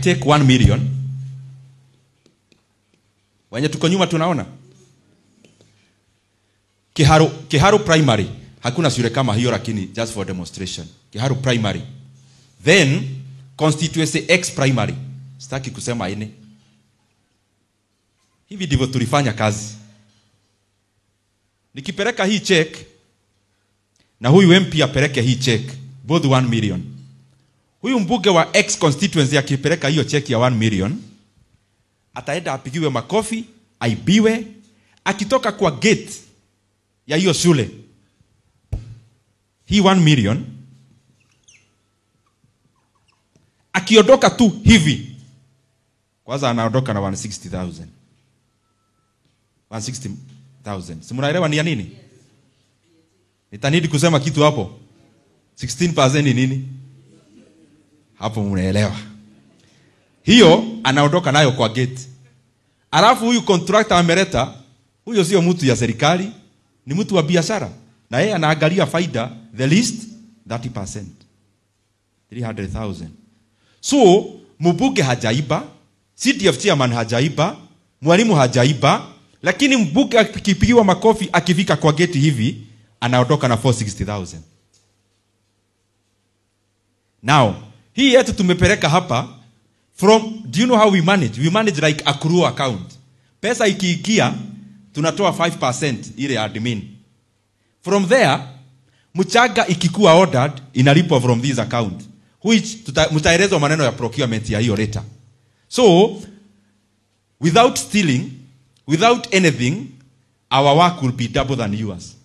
Take 1 million. Wenye tuko nyuma tunaona Kiharu Primary, hakuna shule kama hiyo, lakini just for demonstration. Kiharu Primary, then constituency X Primary, sitaki kusema ine. Hivi ndivyo tulifanya kazi. Nikipeleka hii check na huyu MP apeleke hii check, both 1 million. Huyu mbunge wa X constituency akipeleka hiyo check ya 1 million, ataenda apigiwe makofi, aibiwe. Akitoka kwa gate ya hiyo shule, hii 1 million, akiondoka tu hivi, kwanza anaondoka na 160,000. 160,000. Si mnaelewa ni ya nini? Nitanidi kusema kitu hapo. 16% ni nini? Hapo mnaelewa. Hiyo anaondoka nayo kwa gate. Alafu huyu contractor ameleta, huyo sio mtu ya serikali, ni mtu wa biashara. Na yeye anaangalia faida, the least 30%. 300,000. So, mbunge hajaiba, CDF chairman hajaiba, mwalimu hajaiba, lakini mbunge akipigiwa makofi akifika kwa gate hivi, anaondoka na 460,000. Now, hii yetu tumepeleka hapa from, do you know how we manage? We manage like accrual account. Pesa ikiingia, tunatoa 5% ile admin. From there, mchanga ikikuwa ordered, inalipwa from this account, which mtaelezwa maneno ya procurement ya hiyo later. So, without stealing, without anything, our work will be double than yours.